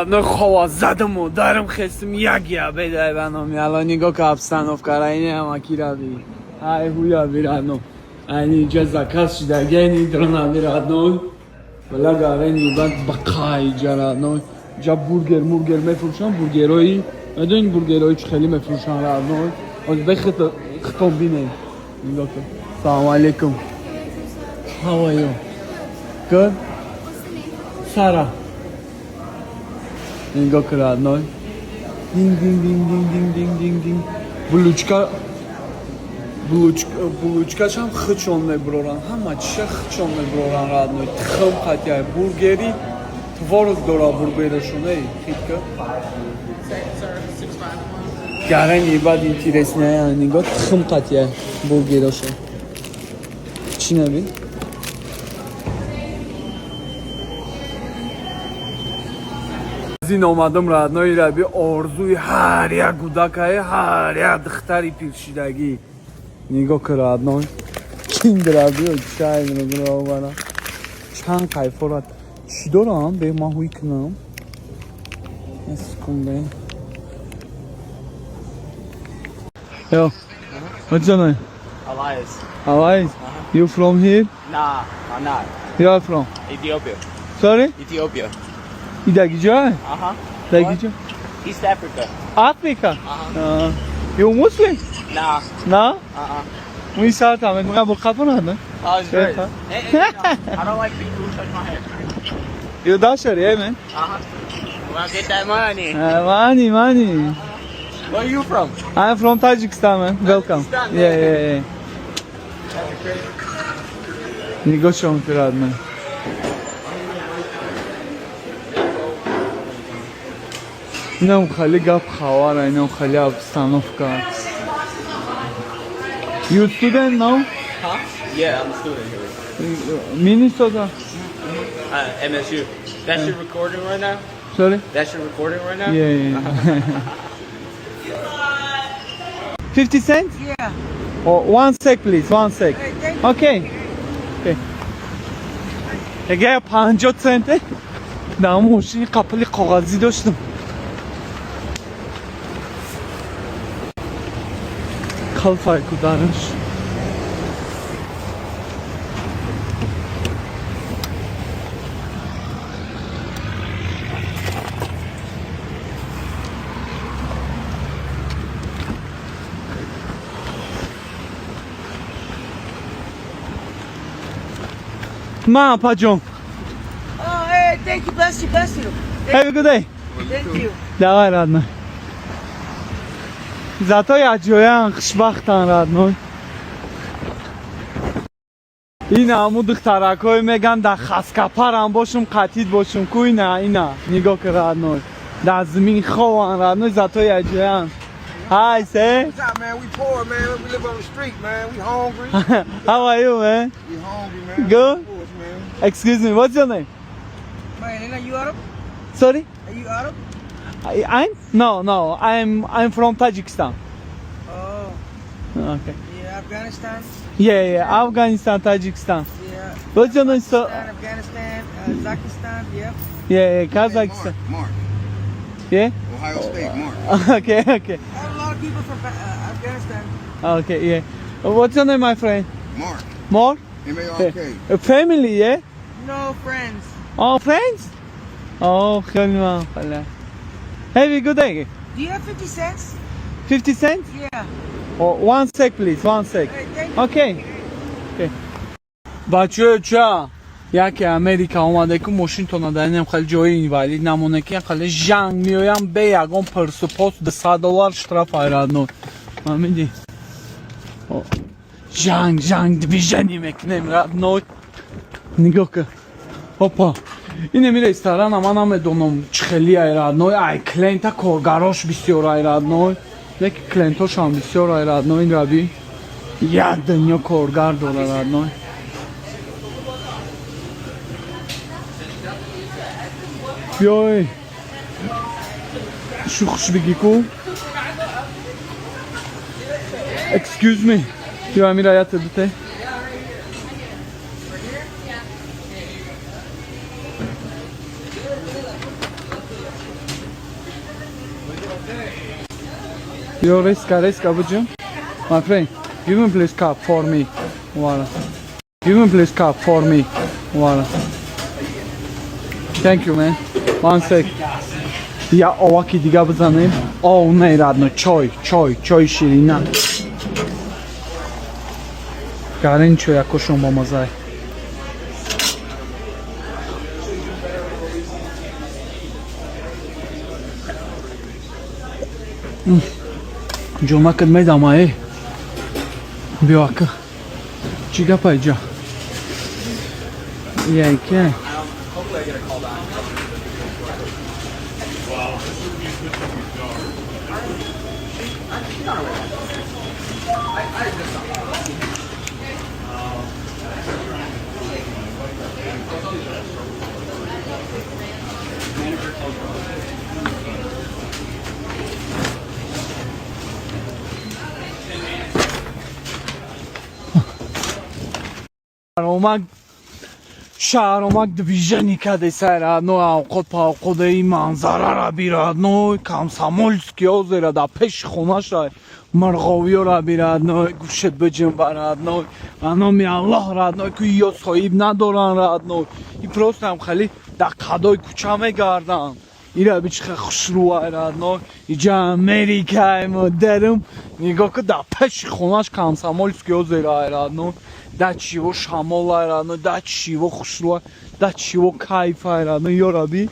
Но хова задаму дарам хестим, як я бедай ба номи ало. Нигоҳ ка, обстановка ра, ини ҳамаки рави ҳай ҳуя би, родной. Ани иҷа заказ шидаги, ини дрона би, родной. Вала гарени бад бақа иҷа, родной. Иҷа бургер мургер мефурӯшанд, бургерои медонӣ, бургерои чӣ хеле мефурӯшанд, родной. Ҳозир бехит хитон бинем. Нигоҳ кун. Салому алейкум, how are you? Good. Сара, нигоҳ кун, родной. Динг динг динг динг динг динг динг динг. Булочка, булочка, булочкашам хичон мебуроранд, ҳама чиша хичон мебуроранд, родной. Тухм қатиай бургери, творог дора бургерашон. Эй, хитка гарани бад интересная. Нигоҳ, тухм қатиай бургерошон. Чӣ наби? Аз ин омадам, родной. Раби орзуи ҳар як кӯдакае, ҳар як духтари пиршидагӣ. Нигоҳ ки, родной, киндерабио чай мебара, чанд кайфорат чӣ дорам. Бе ман ҳуй кунам, секунде. Yo, what's your name? Elias. Elias. You from here? Nah, I'm not. You are from? Ethiopia. Sorry? Ethiopia. Idagija? Uh huh. Dagija? East Africa. Africa? You Muslim? Nah. No? Uh-uh. We start I'm going. Oh, it's great. Huh? Hey, hey, no, I don't like people who touch my hair. You Dasher, yeah, man? Uh huh. Well, get that money. Money, money. Where are you from? I'm from Tajikistan, man. Welcome. Tajikistan, Yeah. That's crazy. Нигоҳ шом, родной. Инам хали гап хавара, инам хали обстановка. You student now? Huh? Yeah, I'm a student here. Minnesota. MSU. That's your recording right now? Sorry? That's your recording right now? Yeah. 50 cents? Yeah. Oh, one sec, please. One sec. Hey, thank you. Okay. Ага, 50 центе. Дар мошини қапили коғазӣ доштам. Қалфай кудараш. Ма, апаҷон. Oh, hey, thank you. Bless you. Bless you. Have a good day. Thank you. Давай, родной. Зато якҷоян хушбахтан, родной. Ина ҳаму духтаракҳое меган, дар хаскапарам бошум, қатид бошум ку. Ина, ина нигоҳ ки, родной, дар зимин хован, родной, зато якҷоян. Hi, sir. What's up, man? We poor, man. We live on the street, man. We hungry. How are you, man? We hungry, man. Good. Poor, man. Excuse me, what's your name? Man, are you Arab? Sorry? Are you Arab? I'm? No, I'm from Tajikistan. Oh, Okay. yeah, Afghanistan. Yeah, Afghanistan, Tajikistan. Yeah. What's your name, sir? Afghanistan, Kazakhstan. Yeah. Yeah, Kazakhstan. Mark, Mark. Yeah? Ohio State, Mark. Okay. I have a lot of people from Afghanistan. Okay, yeah. What's your name, my friend? Mark. More? M A R K. A family, yeah? No friends. Oh, friends? Oh, خیلی ممنون. Have a good day. Do you have 50 cents? 50 cents? Yeah. Oh, one sec, please. One sec. Hey, thank you. Okay. Бачаё, ча яке Америка омада ку, мошинтона дар инам хеле ҷои инвалид намоне, ки хеле жанг меоям, бе ягон пурсу пос 200 доллар штраф ай, родной. Фаҳмидӣ? Жанг жанг движение мекунем, родной. Нигоҳ ка, опа, инеми ресторана ман намедонам чӣ хели ай, родной. Ай клиента коргарош бисёр ай, родной, леки клиентошам бисёр ай, родной. Ин раби як дунё коргар дора, родной. Биёй, шухш бигӣ ку. Excuse me, биё, амира ята дуте. Yo, резко, резко буҷум. My friend, give me please cup for me. Water. Give me please cup for me. Water. Thank you, man. One sec. Я оваки дига бизанем. О, не, родной, чой, чой, чой ширина. Гарин чой якошон бомазай. Ҷомакат медама, э. Биё, ака. Чӣ гапа иҷа? Яйке. Шаҳромак, шаҳромак движение кадесай, родной, авқот павқодаи манзарара би, родной, Комсомольский озера да пеши хонаша мирғовиёра би, родной, гӯшет биҷинба, родной, ба номи Аллоҳ, родной, ку ё соҳиб надоран, родной, и просто ам хеле дар қадои кӯча мегарданд. Ира би чихе хушрӯай, родной, иҷа Америкаи модарам, нигоҳ ку, дар пеши хонаш Комсомольский озера, родной, да чиво шамолай, родной, да чиво хушрӯай, да чиво кайфай, родной, ёра би.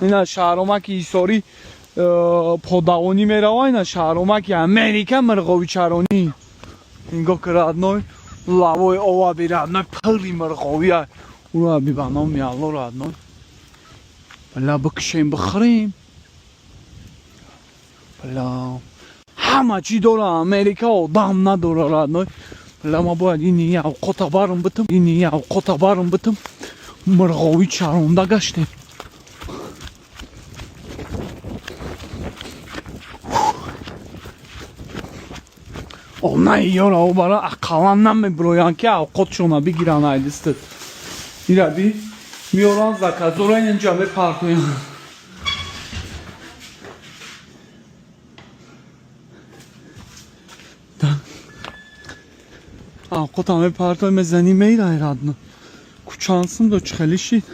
Ина шаҳромаки Ҳисорӣ подавонӣ мерава, ина шаҳромаки Америка мирғовичаронӣ. Нигоҳ ку, родной, лавои ова би, родной, пури мирғовия. Ура би, ба номи Алло, родной. Бля, бикушем, бихӯрем. Бля, ҳама чӣ дора Америка, одам надора, родной. Бля, ма бояд ини авқота барм битам, ини авқота барм битам. Мирғовӣ чаронда гаштем. Онаи ёра бара ақаллан намебироянд, ки авқотшона бигиранд айдистат. Ира би, меоранд заказора, инҷа мепартоянд. Авқотам мепартой, мезанӣ, мейрай, родной. Кучансим до чӣ хеле шид.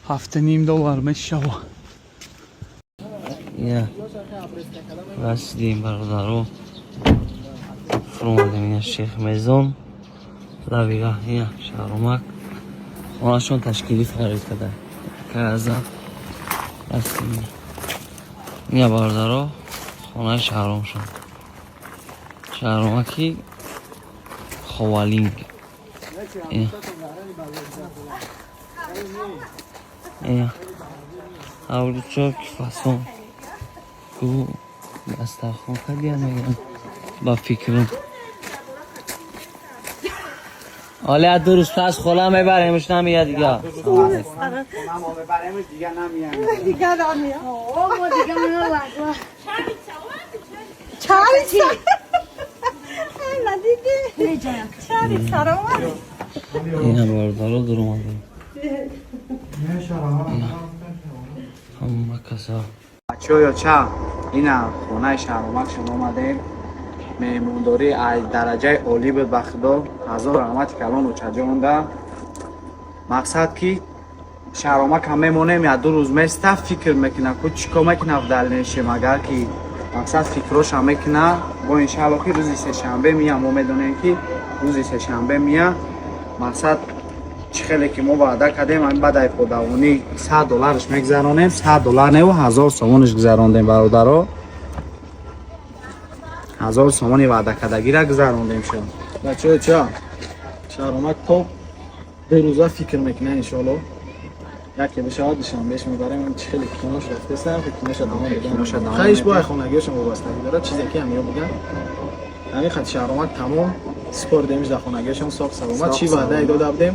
7,5 доллар мешава. Я расидем, бародаро, фуромадем, ина Шех Мезон лавига, ина шаҳромак хонашон ташкилӣ харид карда каза расидем, ина бародаро, хонаи шаҳромшон, шаҳромаки Ховалинг, ина, ина авручо ки фасон ку дастархон кардия мегӯям ба фикрам. ҳоли 2 рӯз пас хола мебаремш, намеяд дига. دیگه نمیاد. چاری ندیدی؟ چاری سلامت. Ина бародаро, дуромадем, ҳама каса. Бачаҳо, ча, ина хонаи шаҳромак шумо омадем. Меҳмондорӣ аз дараҷаи олӣ буд, ба худо, ҳазор раҳмати калон очаҷонда. Мақсад ки шаҳромакам мемонем, я 2 рӯз места, фикр мекуна ку чӣ кор мекуна в дальнейшем, агар ки мақсад фикроша мекуна. Бо иншаалло ки рӯзи сешанбе мия, мо медонем ки рӯзи сешанбе мия. Мақсад чӣ хеле ки мо ваъда кардем, ҳамин баъд ай подавонӣ 100 доллараш мегузаронем, 100 доллар неву 1000 сомонаш гузарондем, бародаро, 1000 сомони ваъдакардагира гузарондем шо. Бачаҳо, ча, шаҳромак то 2 рӯза фикр мекунад, иншоалло. Яке бишавад, душанбеш мебарем, чӣ хеле кинош рафтесам, киноша давом Киноша додам. давом Хаиш бо медиҳем. хонагиёшон вобастагӣ дорад, чизе ки ҳам ё буган. Ҳамин хат шаҳромак тамом спордемиш дар хонагиёшон, соқ саломат. Соқ Чӣ ваъдае саломат. дода будем,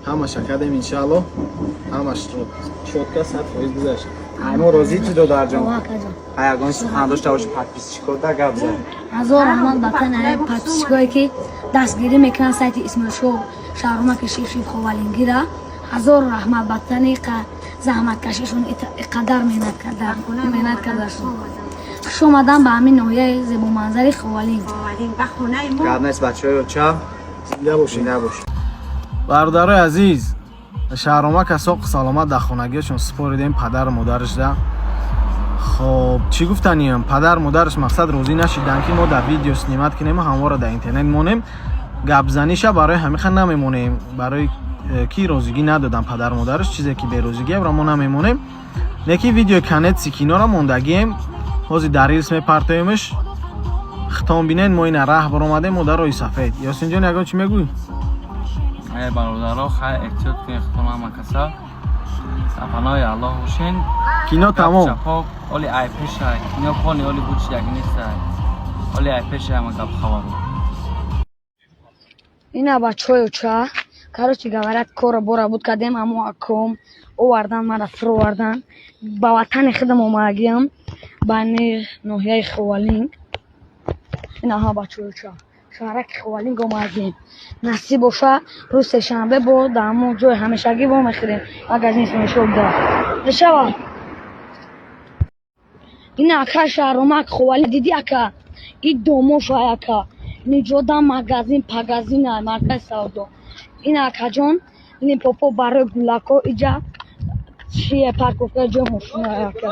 ҳамаша кардем, иншаалло, ҳамаш чётко 100% гузашт. Ай мо розӣ ту, додарҷон? Ай ягон сухан дошта боши, подписчикода гап зад. Ҳазор раҳмат ба канали подписчикое ки дастгирӣ мекунанд сайти Исмоилшоҳ, шаҳромаки шифшиф Ховалингира. Ҳазор раҳмат ба тани Заҳматкашишон, иқадар меҳнат карда, меҳнат кардашон. Хуш омадан ба ҳамин ноҳияи зебоманзари Ховалинг. Гап нест, бачаҳои оча. Зинда бошед. Зинда бошед. Бародарои азиз, Шаҳромак асоқ саломат дар хонагиашон супоридем падару модарашда. Хоб, чӣ гуфтаниям, падару модараш мақсад розӣ нашиданд, ки мо дар видео снимать кунему ҳамвора дар интернет монем. Гапзаниша барои ҳамиха намемонем, барои ки розигӣ надодам падару модараш. Чизе ки берозигиро мо намемонем. Неки видеои конец и киноро мондагием, ҳозир дар рилс мепартоемш, хитон бинед. Мо ина раҳ баромадем, мо дар роҳи сафед. Ёсинҷон, ягон чӣ мегӯӣ? Эй бародаро, хайр, эҳтиёт кунед худтон, ҳама каса. Дар паноҳи Аллоҳ бошен. Кино тамом. Чапок, оли ай пешай. Кино пони оли буд як нестай. Оли ай пешай ҳама гап хабару. Ина бачаҳои оча, короче говоря, корро бора буд кардем, амо аком овардан, мара фуровардан. Ба ватани худам омадагиам, ба ноҳияи Ховалинг. Инаҳа бачаҳои оча, шаҳраки Ховалинг омадагием. Насиб боша, рӯз сешанбе бо дар ҳамон ҷои ҳамешагӣ вомехӯрем, магазин Сонишобда мешава. Ина ака Шаҳромак Ховалинг диди, ака, и домошай, ака, ниҷода магазин пагазина, маркази савдо. Ина, акаҷон, ини попо барои гулако, иҷа чие, парковка, ҷои мошина, ака.